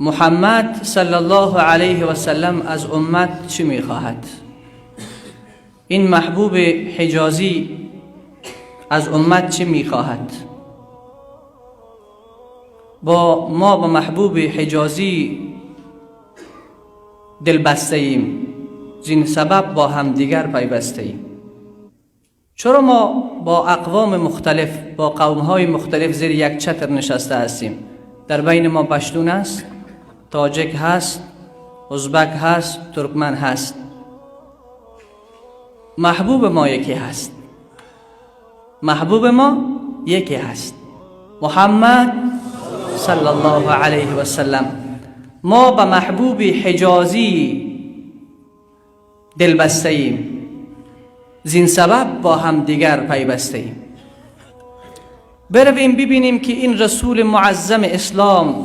محمد صلی الله علیه و سلم از امت چی میخواهد؟ این محبوب حجازی از امت چی میخواهد؟ با ما با محبوب حجازی دل بسته ایم، زین سبب با همدیگر پیوسته ایم. چرا ما با اقوام مختلف، با قومهای مختلف زیر یک چتر نشسته هستیم؟ در بین ما پشتون است، تاجک هست، ازبک هست، ترکمن هست. محبوب ما یکی هست، محبوب ما یکی هست، محمد صلی الله علیه و سلم. ما به محبوب حجازی دل بسته ایم، زین سبب با هم دیگر پیوسته ایم. برویم ببینیم که این رسول معظم اسلام